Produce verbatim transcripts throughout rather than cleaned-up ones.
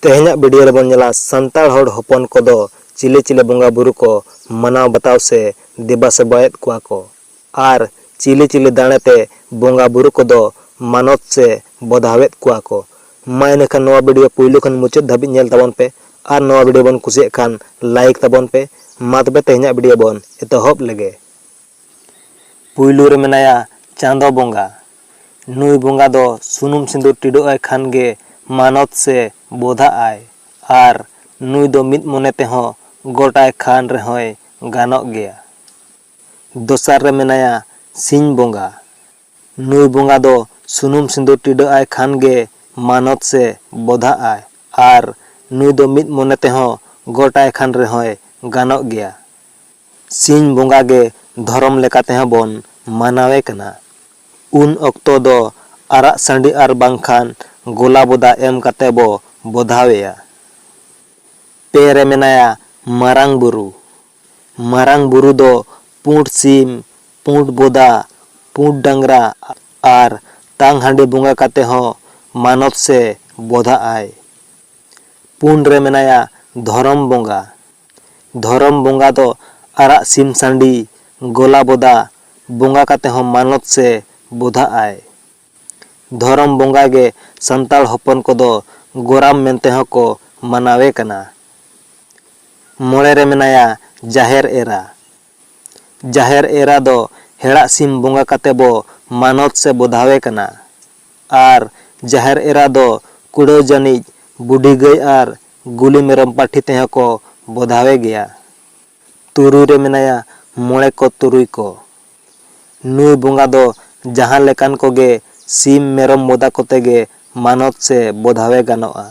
ᱛᱮᱦᱮᱧᱟᱜ ᱵᱷᱤᱰᱤᱭᱳ ᱨᱮᱵᱚᱱ ᱧᱮᱞᱟ ᱥᱟᱱᱛᱟᱲ ᱦᱚᱲ ᱦᱚᱯᱚᱱ ᱠᱚᱫᱚ ᱪᱤᱞᱤ ᱪᱤᱞᱤ ᱵᱚᱸᱜᱟ ᱵᱩᱨᱩ ᱠᱚ ᱢᱟᱱᱟᱣ ᱵᱟᱛᱟᱣ ᱥᱮ ᱫᱮᱵᱟ ᱥᱮᱵᱟᱭᱮᱫ ᱠᱚᱣᱟ ᱠᱚ, ᱟᱨ ᱪᱤᱞᱤ ᱪᱤᱞᱤ ᱫᱟᱲᱮ ᱛᱮ ᱵᱚᱸᱜᱟ ᱵᱩᱨᱩ ᱠᱚᱫᱚ ᱢᱟᱱᱚᱛ ᱥᱮ ᱵᱚᱫᱷᱟᱣᱮᱫ ᱠᱚᱣᱟ ᱠᱚ᱾ ᱢᱟ ᱮᱱᱮᱠᱷᱟᱱ ᱱᱚᱣᱟ ᱵᱷᱤᱰᱤᱭᱳ ᱯᱩᱭᱞᱩ ᱠᱷᱚᱱ ᱢᱩᱪᱟᱹᱫ ᱫᱷᱟᱹᱵᱤᱡ ᱧᱮᱞ ᱛᱟᱵᱚᱱ ᱯᱮ, ᱟᱨ ᱱᱚᱣᱟ ᱵᱷᱤᱰᱤᱭᱳ ᱵᱚᱱ ᱠᱩᱥᱤᱭᱟᱜ ᱠᱷᱟᱱ ᱞᱟᱭᱤᱠ ᱛᱟᱵᱚᱱ ᱯᱮ᱾ ᱢᱟ ᱛᱚᱵᱮ ᱛᱮᱦᱮᱧᱟᱜ ᱵᱷᱤᱰᱤᱭᱳ ᱵᱚᱱ ᱮᱛᱚᱦᱚᱵ ᱞᱮᱜᱮ᱾ ᱯᱩᱭᱞᱩ ᱨᱮ ᱢᱮᱱᱟᱭᱟ ᱪᱟᱸᱫᱚ ᱵᱚᱸᱜᱟ᱾ ᱱᱩᱭ ᱵᱚᱸᱜᱟ ᱫᱚ ᱥᱩᱱᱩᱢ ᱥᱤᱸᱫᱩᱨ ᱴᱤᱰᱟᱹᱜ ᱟᱭ ᱠᱷᱟᱱ ᱜᱮ ᱢᱟᱱᱚᱛ ᱥᱮ ᱵᱚᱫᱷᱟᱜ ᱟᱭ, ᱟᱨ ᱱᱩᱭ ᱫᱚ ᱢᱤᱫ ᱢᱚᱱᱮ ᱛᱮᱦᱚᱸ ᱜᱚᱴᱟᱭ ᱠᱷᱟᱱ ᱨᱮᱦᱚᱸᱭ ᱜᱟᱱᱚᱜ ᱜᱮᱭᱟ᱾ ᱫᱚᱥᱟᱨ ᱨᱮ ᱢᱮᱱᱟᱭᱟ ᱥᱤᱧ ᱵᱚᱸᱜᱟ᱾ ᱱᱩᱭ ᱵᱚᱸᱜᱟ ᱫᱚ ᱥᱩᱱᱩᱢ ᱥᱤᱸᱫᱩᱨ ᱴᱤᱰᱟᱹᱜ ᱟᱭ ᱠᱷᱟᱱ ᱜᱮ ᱢᱟᱱᱚᱛ ᱥᱮ ᱵᱚᱫᱷᱟᱜ ᱟᱭ, ᱟᱨ ᱱᱩᱭ ᱫᱚ ᱢᱤᱫ ᱢᱚᱱᱮ ᱛᱮᱦᱚᱸ ᱜᱚᱴᱟᱭ ᱠᱷᱟᱱ ᱨᱮᱦᱚᱸᱭ ᱜᱟᱱᱚᱜ ᱜᱮᱭᱟ᱾ ᱥᱤᱧ ᱵᱚᱸᱜᱟ ᱜᱮ ᱫᱷᱚᱨᱚᱢ ᱞᱮᱠᱟ ᱛᱮᱦᱚᱸ ᱵᱚᱱ ᱢᱟᱱᱟᱣᱮ ᱠᱟᱱᱟ᱾ ᱩᱱ ᱚᱠᱛᱚ ᱫᱚ ᱟᱨᱟᱜ ᱥᱟᱺᱰᱤ ᱟᱨ ᱵᱟᱝᱠᱷᱟᱱ ᱜᱚᱞᱟ ᱵᱚᱫᱟ ᱮᱢ ᱠᱟᱛᱮ ᱵᱚ ᱵᱚᱫᱷᱟᱣᱮᱭᱟ᱾ ᱯᱮ ᱨᱮ ᱢᱮᱱᱟᱭᱟ ᱢᱟᱨᱟᱝ ᱵᱩᱨᱩ᱾ ᱢᱟᱨᱟᱝ ᱵᱩᱨᱩ ᱫᱚ ᱯᱩᱸᱰ ᱥᱤᱢ, ᱯᱩᱸᱰ ᱵᱚᱫᱟ, ᱯᱩᱸᱰ ᱰᱟᱝᱨᱟ ᱟᱨ ᱛᱟᱝ ᱦᱟᱺᱰᱤ ᱵᱚᱸᱜᱟ ᱠᱟᱛᱮ ᱦᱚᱸ ᱢᱟᱱᱚᱛ ᱥᱮ ᱵᱚᱫᱷᱟᱜ ᱟᱭ᱾ ᱯᱩᱱ ᱨᱮ ᱢᱮᱱᱟᱭᱟ ᱫᱷᱚᱨᱚᱢ ᱵᱚᱸᱜᱟ᱾ ᱫᱷᱚᱨᱚᱢ ᱵᱚᱸᱜᱟ ᱫᱚ ᱟᱨᱟᱜ ᱥᱤᱢ ᱥᱟᱺᱰᱤ, ᱜᱚᱞᱟ ᱵᱚᱫᱟ ᱵᱚᱸᱜᱟ ᱠᱟᱛᱮ ᱦᱚᱸ ᱢᱟᱱᱚᱛ ᱥᱮ ᱵᱚᱫᱷᱟᱜ ᱟᱭ᱾ ᱫᱷᱚᱨᱚᱢ ᱵᱚᱸᱜᱟ ᱜᱮ ᱥᱟᱱᱛᱟᱲ ᱦᱚᱯᱚᱱ ᱠᱚᱫᱚ ᱜᱚᱨᱟᱢ ᱢᱮᱱᱛᱮ ᱦᱚᱸᱠᱚ ᱢᱟᱱᱟᱣᱮ ᱠᱟᱱᱟ᱾ ᱢᱚᱬᱮ ᱨᱮ ᱢᱮᱱᱟᱭᱟ ᱡᱟᱦᱮᱨ ᱮᱨᱟ᱾ ᱡᱟᱦᱮᱨ ᱮᱨᱟ ᱫᱚ ᱦᱮᱲᱟᱜ ᱥᱤᱢ ᱵᱚᱸᱜᱟ ᱠᱟᱛᱮ ᱵᱚ ᱢᱟᱱᱚᱛ ᱥᱮ ᱵᱚᱫᱷᱟᱣᱮ ᱠᱟᱱᱟ᱾ ᱟᱨ ᱡᱟᱦᱮᱨ ᱮᱨᱟ ᱫᱚ ᱠᱩᱲᱟᱹᱣ ᱡᱟᱹᱱᱤᱡ ᱵᱩᱰᱷᱤ ᱜᱟᱹᱭ ᱟᱨ ᱜᱩᱞᱤ ᱢᱮᱨᱚᱢ ᱯᱟᱹᱴᱷᱤ ᱛᱮᱦᱚᱸ ᱠᱚ ᱵᱚᱫᱷᱟᱣᱮ ᱜᱮᱭᱟ᱾ ᱛᱩᱨᱩᱭ ᱨᱮ ᱢᱮᱱᱟᱭᱟ ᱢᱚᱬᱮ ᱠᱚ ᱛᱩᱨᱩᱭ ᱠᱚ᱾ ᱱᱩᱭ ᱵᱚᱸᱜᱟ ᱫᱚ ᱡᱟᱦᱟᱸ ᱞᱮᱠᱟᱱ ᱠᱚᱜᱮ ᱥᱤᱢ ᱢᱮᱨᱚᱢ ᱵᱚᱫᱟ ᱠᱚᱛᱮ ᱜᱮ ᱢᱟᱱᱚᱛ ᱥᱮ ᱵᱚᱫᱷᱟᱣᱮ ᱜᱟᱱᱚᱜᱼᱟ᱾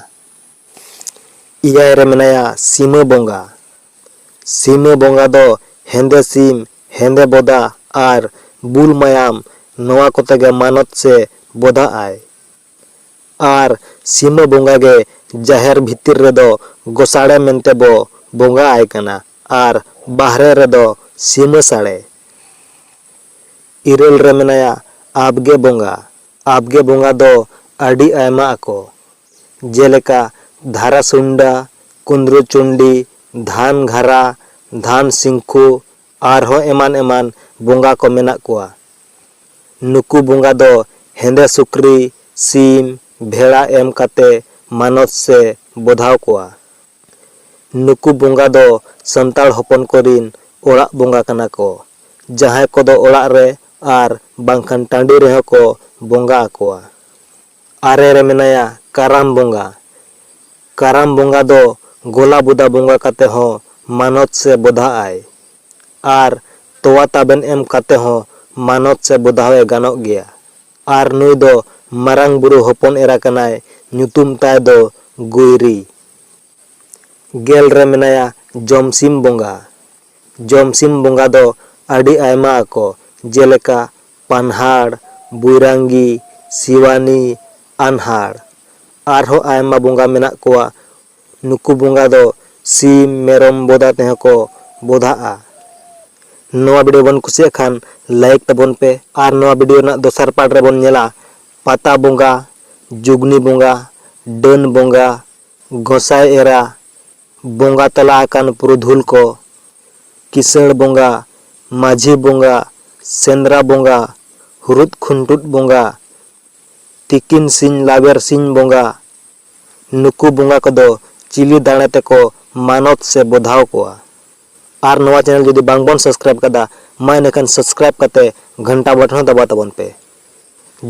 ᱮᱭᱟᱭ ᱨᱮ ᱢᱮᱱᱟᱭᱟ ᱥᱤᱢᱟᱹ ᱵᱚᱸᱜᱟ᱾ ᱥᱤᱢᱟᱹ ᱵᱚᱸᱜᱟ ᱫᱚ ᱦᱮᱸᱫᱮ ᱥᱤᱢ, ᱦᱮᱸᱫᱮ ᱵᱚᱫᱟ ᱟᱨ ᱵᱩᱞ ᱢᱟᱭᱟᱢ, ᱱᱚᱣᱟ ᱠᱚᱛᱮ ᱜᱮ ᱢᱟᱱᱚᱛ ᱥᱮ ᱵᱚᱫᱷᱟᱜ ᱟᱭ᱾ ᱟᱨ ᱥᱤᱢᱟᱹ ᱵᱚᱸᱜᱟ ᱜᱮ ᱡᱟᱦᱮᱨ ᱵᱷᱤᱛᱤᱨ ᱨᱮᱫᱚ ᱜᱚᱥᱟᱲᱮ ᱢᱮᱱᱛᱮ ᱵᱚ ᱵᱚᱸᱜᱟ ᱟᱭ ᱠᱟᱱᱟ ᱟᱨ ᱵᱟᱦᱨᱮ ᱨᱮᱫᱚ ᱥᱤᱢᱟᱹ ᱥᱟᱲᱮ᱾ ᱤᱨᱟᱹᱞ ᱨᱮ ᱢᱮᱱᱟᱭᱟ ᱟᱵᱜᱮ ᱵᱚᱸᱜᱟ᱾ ᱟᱵᱜᱮ ᱵᱚᱸᱜᱟ ᱫᱚ ᱟᱹᱰᱤ ᱟᱭᱢᱟ ᱟᱠᱚ, ᱡᱮᱞᱮᱠᱟ ᱫᱷᱟᱨᱟᱥᱩᱱᱰᱟ, ᱠᱩᱸᱫᱽᱨᱩ ᱪᱩᱱᱰᱤ, ᱫᱷᱟᱱ ᱜᱷᱟᱨᱟ, ᱫᱷᱟᱱ ᱥᱤᱝᱠᱷᱩ, ᱟᱨᱦᱚᱸ ᱮᱢᱟᱱ ᱮᱢᱟᱱ ᱵᱚᱸᱜᱟ ᱠᱚ ᱢᱮᱱᱟᱜ ᱠᱚᱣᱟ᱾ ᱱᱩᱠᱩ ᱵᱚᱸᱜᱟ ᱫᱚ ᱦᱮᱸᱫᱮ ᱥᱩᱠᱨᱤ, ᱥᱤᱢ, ᱵᱷᱮᱲᱟ ᱮᱢ ᱠᱟᱛᱮ ᱢᱟᱱᱚᱛ ᱥᱮ ᱵᱚᱫᱷᱟᱣ ᱠᱚᱣᱟ᱾ ᱱᱩᱠᱩ ᱵᱚᱸᱜᱟ ᱫᱚ ᱥᱟᱱᱛᱟᱲ ᱦᱚᱯᱚᱱ ᱠᱚᱨᱤᱱ ᱚᱲᱟᱜ ᱵᱚᱸᱜᱟ ᱠᱟᱱᱟ ᱠᱚ, ᱡᱟᱦᱟᱸᱭ ᱠᱚᱫᱚ ᱚᱲᱟᱜ ᱨᱮ ᱟᱨ ᱵᱟᱝᱠᱷᱟᱱ ᱴᱟᱺᱰᱤ ᱨᱮᱦᱚᱸ ᱠᱚ ᱵᱚᱸᱜᱟ ᱟᱠᱚᱣᱟ᱾ ᱟᱨᱮ ᱨᱮ ᱢᱮᱱᱟᱭᱟ ᱠᱟᱨᱟᱢ ᱵᱚᱸᱜᱟ᱾ ᱠᱟᱨᱟᱢ ᱵᱚᱸᱜᱟ ᱫᱚ ᱜᱚᱞᱟ ᱵᱚᱫᱟ ᱵᱚᱸᱜᱟ ᱠᱟᱛᱮ ᱦᱚᱸ ᱢᱟᱱᱚᱛ ᱥᱮ ᱵᱚᱫᱷᱟᱜ ᱟᱭ᱾ ᱟᱨ ᱛᱚᱣᱟ ᱛᱟᱵᱮᱱ ᱮᱢ ᱠᱟᱛᱮ ᱦᱚᱸ ᱢᱟᱱᱚᱛ ᱥᱮ ᱵᱚᱫᱷᱟᱣ ᱮ ᱜᱟᱱᱚᱜ ᱜᱮᱭᱟ᱾ ᱟᱨ ᱱᱩᱭ ᱫᱚ ᱢᱟᱨᱟᱝ ᱵᱩᱨᱩ ᱦᱚᱯᱚᱱ ᱮᱨᱟ ᱠᱟᱱᱟᱭ, ᱧᱩᱛᱩᱢ ᱛᱟᱭ ᱫᱚ ᱜᱩᱭᱨᱤ᱾ ᱜᱮᱞ ᱨᱮ ᱢᱮᱱᱟᱭᱟ ᱡᱚᱢᱥᱤᱢ ᱵᱚᱸᱜᱟ᱾ ᱡᱚᱢᱥᱤᱢ ᱵᱚᱸᱜᱟ ᱫᱚ ᱟᱹᱰᱤ ᱟᱭᱢᱟ ᱟᱠᱚ, ᱡᱮᱞᱮᱠᱟ ᱯᱟᱱᱦᱟᱲ, ᱵᱩᱭᱨᱟᱝᱜᱤ, ᱥᱤᱣᱟᱱᱤ, ᱟᱱᱦᱟᱲ᱾ ᱟᱨᱦᱚᱸ ᱟᱭᱢᱟ ᱵᱚᱸᱜᱟ ᱢᱮᱱᱟᱜ ᱠᱚᱣᱟ᱾ ᱱᱩᱠᱩ ᱵᱚᱸᱜᱟ ᱫᱚ ᱥᱤᱢ, ᱢᱮᱨᱚᱢ ᱵᱚᱫᱟ ᱛᱮᱦᱚᱸ ᱠᱚ ᱵᱚᱫᱷᱟᱜᱼᱟ᱾ ᱱᱚᱣᱟ video ᱵᱚᱱ ᱠᱩᱥᱤᱭᱟᱜ ᱠᱷᱟᱱ like ᱛᱟᱵᱚᱱ ᱯᱮ᱾ ᱟᱨ ᱱᱚᱣᱟ video ᱨᱮᱱᱟᱜ ᱫᱚᱥᱟᱨ part ᱨᱮᱵᱚᱱ ᱧᱮᱞᱟ ᱯᱟᱛᱟ ᱵᱚᱸᱜᱟ, ᱡᱩᱜᱽᱱᱤ ᱵᱚᱸᱜᱟ, ᱰᱟᱹᱱ ᱵᱚᱸᱜᱟ, ᱜᱚᱸᱥᱟᱭ ᱮᱨᱟ, ᱵᱚᱸᱜᱟ ᱛᱟᱞᱟ ᱟᱠᱟᱱ ᱯᱩᱨᱩᱫᱷᱩᱞ ᱠᱚ, ᱠᱤᱥᱟᱹᱬ ᱵᱚᱸᱜᱟ, ᱢᱟᱹᱡᱷᱤ ᱵᱚᱸᱜᱟ, ᱥᱮᱸᱫᱽᱨᱟ ᱵᱚᱸᱜᱟ, ᱦᱩᱨᱩᱫ ᱠᱷᱩᱱᱴᱩᱫ ᱵᱚᱸᱜᱟ, ᱛᱤᱠᱤᱱ ᱥᱤᱧ ᱞᱟᱣᱮᱨ ᱥᱤᱧ ᱵᱚᱸᱜᱟ᱾ ᱱᱩᱠᱩ ᱵᱚᱸᱜᱟ ᱠᱚᱫᱚ ᱪᱤᱞᱤ ᱫᱟᱲᱮ ᱛᱮᱠᱚ ᱢᱟᱱᱚᱛ ᱥᱮ ᱵᱚᱫᱷᱟᱣ ᱠᱚᱣᱟ? ᱟᱨ ᱱᱚᱣᱟ channel ᱡᱩᱫᱤ ᱵᱟᱝᱵᱚᱱ subscribe ᱠᱟᱫᱟ, ᱢᱟ ᱮᱱᱮᱠᱷᱟᱱ subscribe ᱠᱟᱛᱮ ᱜᱷᱟᱱᱴᱟ button ᱦᱚᱸ ᱫᱟᱵᱟᱣ ᱛᱟᱵᱚᱱ ᱯᱮ᱾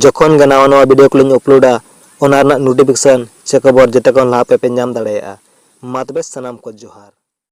ᱡᱚᱠᱷᱚᱱ ᱜᱮ ᱱᱟᱣᱟ ᱱᱟᱣᱟ video ᱠᱚᱞᱤᱧ uploadᱟ, ᱚᱱᱟ ᱨᱮᱱᱟᱜ notification ᱥᱮ ᱠᱷᱚᱵᱚᱨ ᱡᱮᱛᱮ ᱠᱷᱚᱱ ᱞᱟᱦᱟ ᱯᱮ, ᱯᱮ ᱧᱟᱢ ᱫᱟᱲᱮᱭᱟᱜᱼᱟ᱾ ᱢᱟ ᱛᱚᱵᱮ ᱥᱟᱱᱟᱢ ᱠᱚ ᱡᱚᱦᱟᱨ᱾